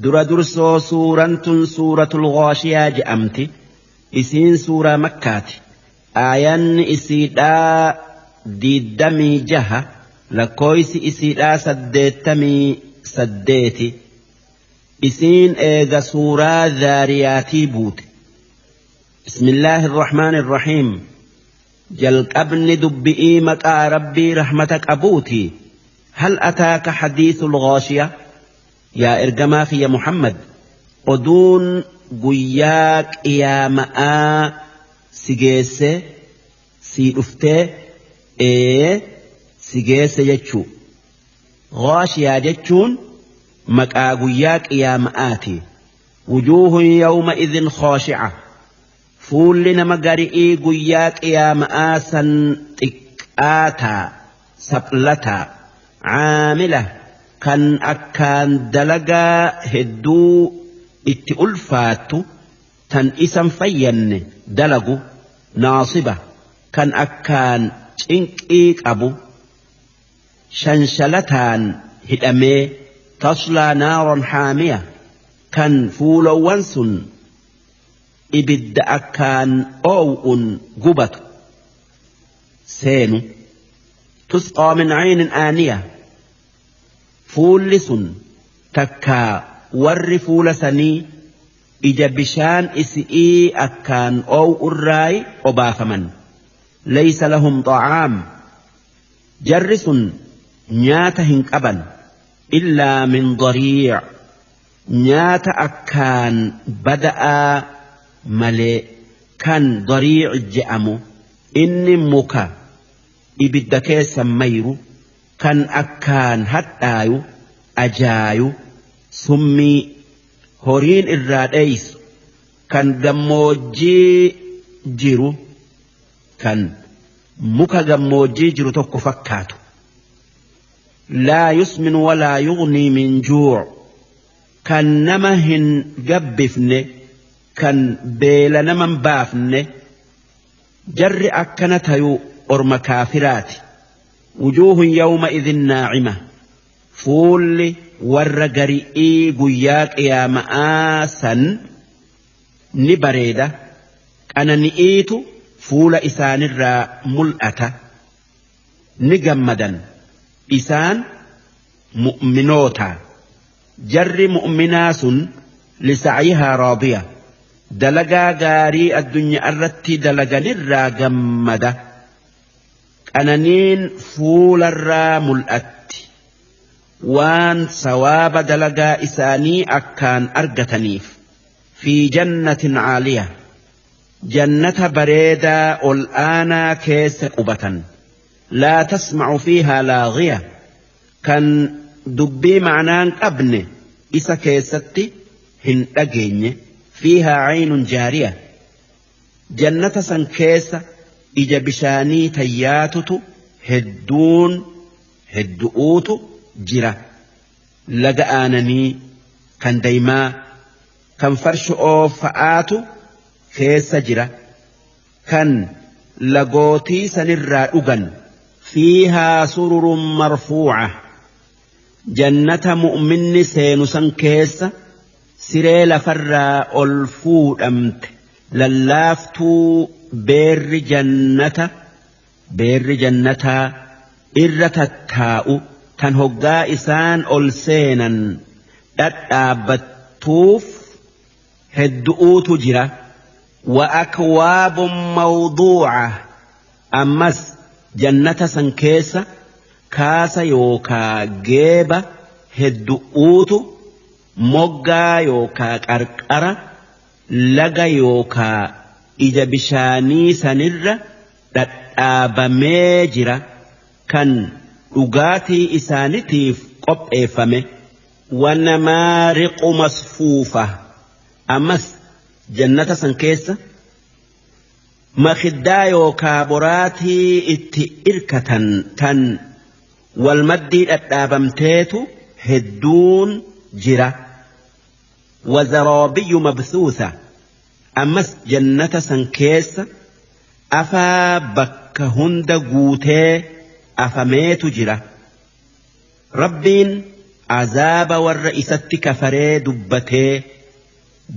Dura dursoo suuraan tun suuratul Ghaashiyaa je'amti. Isiin suuraa Makkaati. Aayanni isiidhaa 26, lakkooysi isiidhaa 88. Isiin eega suuraa Zaariyaatii buute. Bismillaahi irrahmaani irrahiim. Jalqabni dubbi'ii maqaa Rabbii rahmata qabuuti. Hal ataaka hadiisul ghaashiya? Yaa ergamaa kiyya Muhammad, oduun guyyaa qiyaama'aa si geesse sii dhuftee? Ee, si geesse jechuu. Ghaashiyaa jechuun maqaa guyyaa qiyaama'aati. Wujuuhun yawma idhin khaashi'a. Fuulli nama gari'ii guyyaa qiyaama'aa san xiqqaataa, saphlataa, caamila kan akkaan dalagaa hedduu itti ulfaattu tan isan fayyanne dalagu, naasiba kan akkaan cinqii qabu, shanshalataan hidhamee, taslaa naaran haamiya, kan fuulowwan sun ibidda akkaan oow'un gubatu seenu. Tusqaa min caynin aaniya. Fuulli sun takkaa warri fuula sanii ija bishaan isi'ii akkaan oow'urraayi obaafaman. Laysa lahum xa'aam. Jarri sun nyaata hin qaban, illaa min dariic, nyaata akkaan bada'aa malee, kan dariic je'amu. Inni muka ibidda keessa mayru kan akkaan hadhaayu, ajaayu, summii horiin irraa dheeysu, kan gammoojjii jiru, kan muka gammoojjii jiru tokko fakkaatu. Laa yusminu walaa yughnii min juu', kan nama hin gabbifne, kan beela nama hin baafne. Jarri akkana tayu orma kaafiraati. Wujuuhun yawma idhin naa'ima. Fuulli warra gari'ii guyyaa qiyaama'aa san ni bareeda, qanani'iitu fuula isaanirraa mul'ata, ni gammadan. Isaan mu'minoota. Jarri mu'minaa sun lisa'yihaa raadiya, dalagaa gaarii addunyaarratti dalaganirraa gammada, qananiin fuularraa mul'atti waan sawaaba dalagaa isaanii akkaan argataniif. Fi jannatin caaliya, jannata bareedaa ol aanaa keessa qubatan. Laa tasma'u fiihaa laaghiya, kan dubbii ma'naan qabne isa keessatti hin dhageenye. Fiihaa caynun jaariya, jannata san keessa ija bishaanii tayyaatutu hedduun heddu'uutu jira. Laga aananii, kan daymaa, kan farsho'oo fa'aatu keessa jira, kan lagootii sanirraa dhugan. Fiihaa sururun marfuu'a. Jannata mu'minni seenu san keessa siree lafarraa ol fuudhamte lallaaftuu beerri jannata beerri jannataa irra tattaa'u, tan hoggaa isaan ol seenan dhadhaabbattuuf heddu'uutu jira. Wa akwaabun mawduu'a. Ammas jannata san keessa kaasa yookaa geeba heddu'uutu moggaa yookaa qarqara laga yookaa ija bishaanii sanirra dhadhaabamee jira, kan dhugaatii isaanitiif qopheeffame. Wanamaariqu masfuufa. Ammas jannata san keessa makiddaa yookaa boraatii itti irkatan tan walmaddii dhadhaabamteetu hedduun jira. Wazaraabiyyu mabsuusa. Ammas jannata san keessa afaa bakka hunda guutee afameetu jira. Rabbiin Azaaba warra isatti kafaree dubbatee,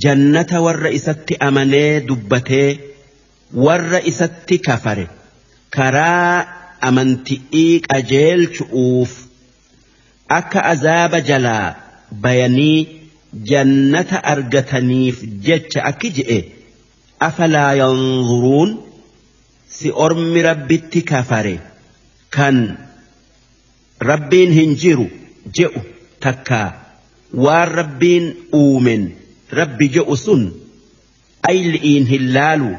jannata warra isatti amanee dubbatee, warra isatti kafare karaa amanti'ii qajeelchu'uuf akka azaaba jalaa bayanii jannata argataniif jecha akki je'e: afalaa yanzuruun, si ormi Rabbitti kafare kan Rabbiin hin jiru je'u takkaa waan Rabbiin uumen Rabbi je'u sun ayli'iin hin laalu?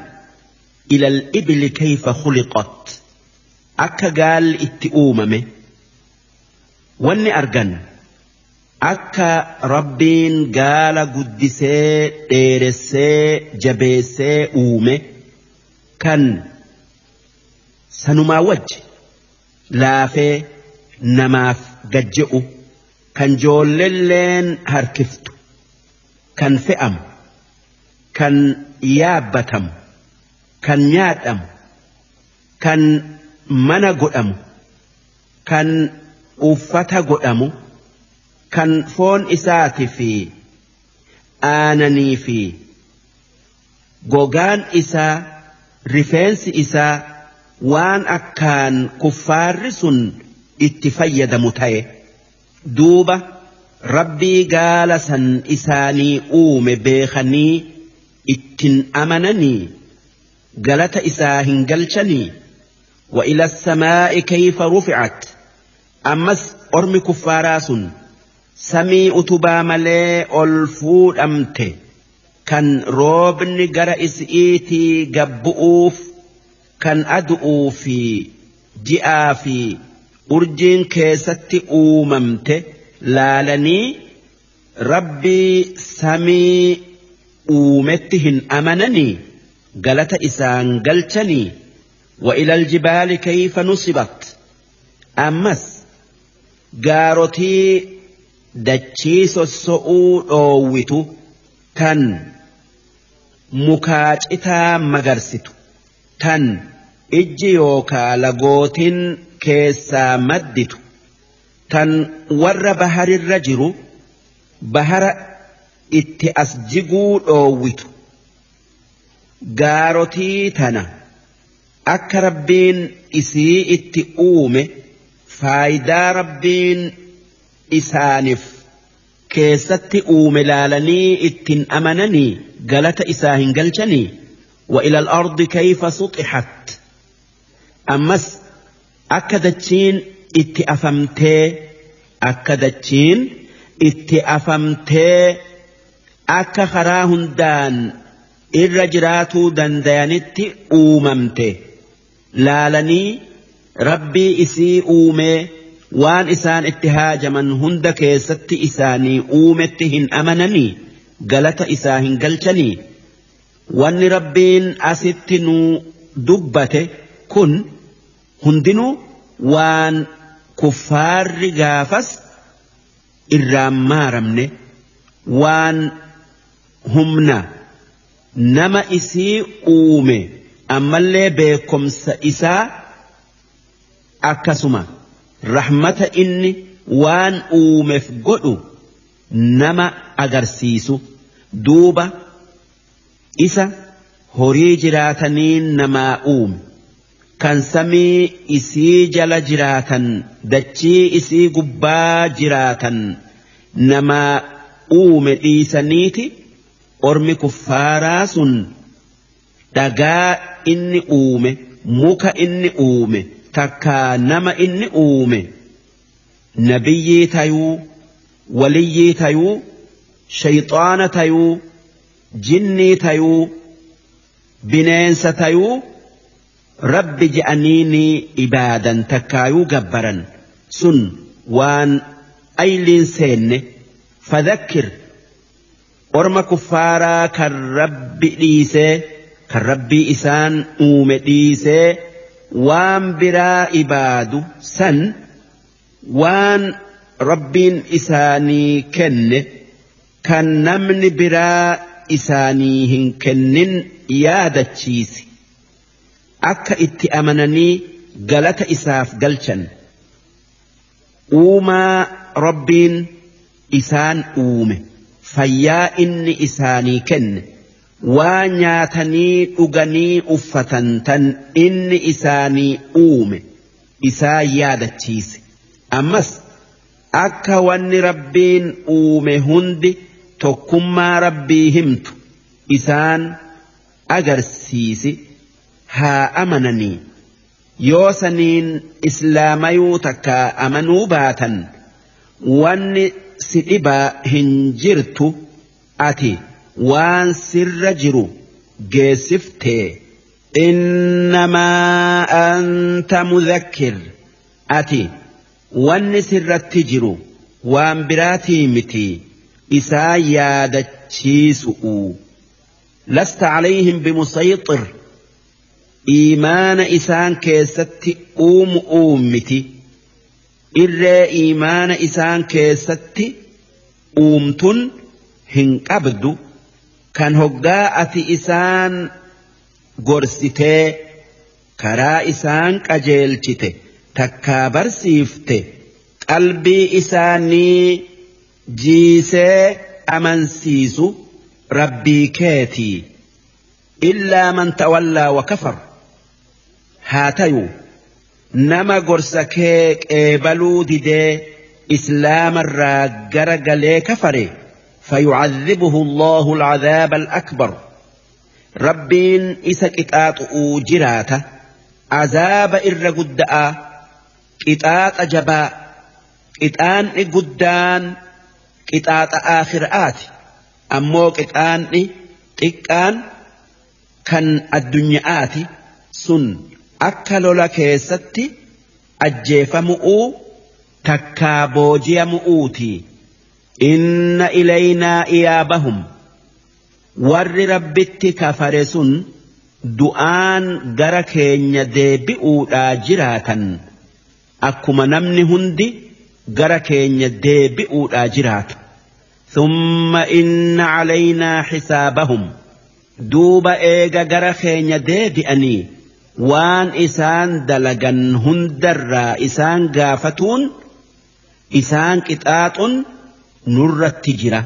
Ilal ibli kayfa khuliqat, akka gaalli itti uumame wanni argan, akka Rabbiin gaala guddisee dheeressee jabeessee uume, kan sanumaa wajji laafee namaaf gajje'u, kan joollelleen harkiftu, kan fe'amu, kan yaabbatamu, kan nyaadhamu, kan mana godhamu, kan uffata godhamu, kan foon isaati fi aananii fi gogaan isaa, rifeensi isaa waan akkaan kuffaarri sun itti fayyadamu ta'e. Duuba Rabbii gaala san isaanii uume beekanii ittin amananii galata isaa hin galchanii? Wa ila samaa'i kayfa rufi'at, ammas ormi kuffaaraa sun samii utubaa malee ol fuudhamte, kan roobni gara isi'iitii gabbu'uuf, kan adu'uu fi ji'aa fi urjiin keessatti uumamte laalanii Rabbii samii uumetti hin amananii galata isaan galchanii? Wa ilal jibaali kayfa nusibat, ammas gaarotii dachii sosso'uu dhoowwitu, tan mukaa citaa magarsitu, tan ijji yookaa lagootin keessaa madditu, tan warra baharirra jiru bahara itti as jiguu dhoowwitu, gaarotii tana akka Rabbiin isii itti uume, faayidaa Rabbiin isaaniif keessatti uume laalanii ittiin amananii galata isaa hin galchanii? Wa ila al-ardi kayfa suxihat, ammas akka dachiin itti afamtee, akka dachiin itti afamtee akka karaa hundaan irra jiraatuu dandayanitti uumamte laalanii Rabbii isii uumee waan isaan itti haajaman hunda keessatti isaanii uumetti hin amananii galata isaa hin galchanii? Wanni Rabbiin asitti nuu dubbate kun hundinuu waan kuffaarri gaafas irraan maaramne, waan humna nama isii uume ammallee beekomsa isaa, akkasuma rahmata inni waan uumeef godhu nama agarsiisu. Duuba isa horii jiraataniin namaa uume, kan samii isii jala jiraatan, dachii isii gubbaa jiraatan namaa uume dhiisaniiti ormi kuffaaraa sun dhagaa inni uume, muka inni uume, takkaa nama inni uume, nabiyyii tayuu, waliyyii tayuu, shayxaana tayuu, jinnii tayuu, bineensa tayuu, Rabbi je'aniini ibaadan takkaayuu gabbaran sun waan ayliin seenne. Fadhakkir, orma kuffaaraa kan Rabbi dhiisee, kan Rabbii isaan uume dhiisee waan biraa ibaadu san, waan Rabbiin isaanii kenne kan namni biraa isaanii hin kennin yaadachiisi, akka itti amananii galata isaaf galchan. Uumaa Rabbiin isaan uume, fayyaa inni isaanii kenne, waa nyaatanii dhuganii uffatan tan inni isaanii uume isaan yaadachiise. Ammas akka wanni Rabbiin uume hundi tokkummaa Rabbii himtu isaan agarsiisi haa amananii. Yoo saniin islaamayuu takka amanuu baatan wanni si dhibaa hin jirtu, ati waan sirra jiru geessiftee. Innamaa anta mudhakkir, ati wanni sirratti jiru waan biraatii miti, isaa yaadachiisu'u. Lasta calayhim bimusayxir, iimaana isaan keessatti uumu'uu miti, irree iimaana isaan keessatti uumtun hin qabdu, kan hoggaa ati isaan gorsitee karaa isaan qajeelchite takkaa barsiifte qalbii isaanii jiisee amansiisu Rabbii keetii. Illaa man tawallaa wa kafar, haa tayuu nama gorsa kee qeebaluu didee islaamarraa gara galee kafare, fayucadhibuhu Allahu alcadhaaba alakbar, Rabbiin isa qixaaxu'uu jiraata azaaba irra gudda'aa, qixaaxa jabaa. Qixaan'i guddaan qixaaxa aakhira'aati, ammoo qixaan'i xiqqaan kan addunya'aati, sun akka lola keessatti ajjeefamu'uu takkaa boojiyamu'uuti. Inna ilaynaa iyaabahum, warri Rabbitti kafare sun du'aan gara keenya deebi'uudhaa jiraatan, akkuma namni hundi gara keenya deebi'uudhaa jiraatu. Thumma inna calaynaa xisaabahum, duuba eega gara keenya deebi'anii waan isaan dalagan hundarraa isaan gaafatuun, isaan qixaaxun nurratti jira.